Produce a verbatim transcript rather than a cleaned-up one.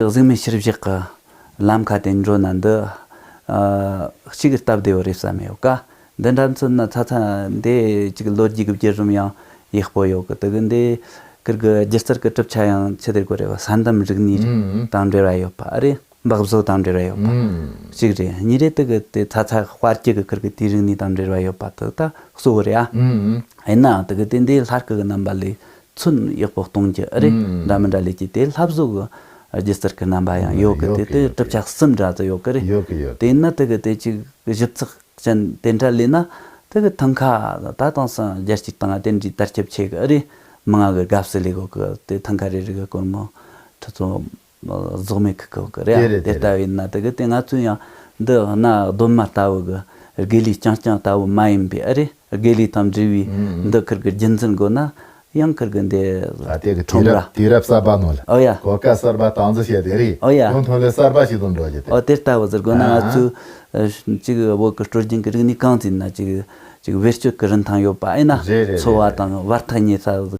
གཟུགས་མེད་ཕྱིར་བཞག་གི་ལམ་ཁ་དེ་འགྲོ་ན་འདི་ཨ་གཅིག་སྟབས་བདེ་བོ་རེད་བསམ་ཡོད་ཀ། འདི་འདྲ་མཚོན་ན་ཚ་ཚ་འདི་གཅིག་ལོ་རྒྱུས་ཀྱི་བརྒྱུད་རིམ་ཡང་ཡག་པོ་ཡོད་གི། དེ་གི་འདི་ཁིར་གི་སྒྱུ་རྩལ་གི་གྲུབ་ཆ་ཡང་ཆི་ཟེར་དགོས་རེད་བ། ས་མདའ་རིག་གནས་དང་འབྲེལ་བ་ཡོད་པ་ཨ་རེད། འབག་བཟོ་དང་འབྲེལ་བ་ཡོད་པ་ཨུམ། གཅིག་རེད། གཉིས་རེད། དེ་གི་དེ་ཚ་ཚ་དཔལ་གྱི་གི་ཁིར་གི་དེའི་རིག་གནས་དང་འབྲེལ་བ་ཡོད་པ་དེ་ད་གཙོ་བོ་རེད་ཨ། ཨུམ། ཡིན་ནའང་དེ་གི་དེ་འདི་ལྷ་སྐུ་གི་རྣམ་པ་ལས་ཚོན་ཡག་པོ་གཏོང་རྒྱུ་ཨ་རེད། ཨུམ། འདྲ་མི་འདྲ་ལས་ཀྱི་དེ་ལྷ་བཟོ་གི་སྒྱུ་རྩལ་གི་རྣམ་པ་ཡང་ཡོད་གི། ཡོད་དེ་གི་དེ་ཡོད་གྲུབ་ཆ་གི་གསུམ་འདྲ་ཙམ་ཡོད་གི་རེད། ཡོད་གི་ཡོད། དེ་ཡིན་ན་དེ་གི་དེ་གཅིག་གི་ཞིབ་ཚགས་ཅན་དེ་འདྲ་ལས་ན་དེ་གི་ཐང་ཁ་ད་དང་སང་རྒྱལ་སྤྱི་དང་དེ་འདྲའི་དར་ཁྱབ་ཆེ་གི་ཨ་རེད། མི་ང་གི་དགའ་བསུ་ལས་གོ་གི། དེ་ཐང་ཁ་རེ་རེ་གི་སྒོར་མོ་ཁྲི་ཚོ་རྫོགས་མེད་ཁུག་གི་ཡོད་གི་རེད། དེ་རེད། དེ་དེ་ལྟ་རེད། བས་ན་དེ་གི་དེ་ང་ཚོས་ཡང་འདི་གནའ་གདོད་མ་ལྟ་བུ་གི་དགེ་ལས་རྐྱང་རྐྱང་ལྟ་བུ་མ་ཡིན་པའི་ཨ་རེད། དགེ་ལས་དང་འབྲེལ་བའི་ཨུམ། འདི་ཁིར་གི་རྒྱུན་འཛིན་དགོས་ན་ཡང་ཁིར་གི་འདི་ཨ་དེ་གི་དུས་ཁྲོམ་ར། རབས་དུས་རབས་གསར་པ་ནང་ལ་ཨོ་ཡ། གོ་སྐབས་གསར་པ་དང་འཛིན་བྱས་ཏེ་རེད། ཨོ་ཡ། དོན་ཐོག་ལས་གསར་པ་ཞིག་དང་འགྲོ་རྒྱུ་དེ། ཨོ་དེ་ལྟ་བུ་ཟེར་དགོས་ན་ང་ཨ་ཚོས་ཨ་གཅིག་བོད་གི་སྲོལ་རྒྱུན་གི་རིག་གནས་གང་ཟིན་ན་གཅིག་གཅིག་བེད་སྤྱོད་གི་རིན་ཐང་ཡོད་པ་ཨེ་ན། རེད་རེད། འཚོ་བ་རེད། དང་བར་ཐག་ཉེ་ས་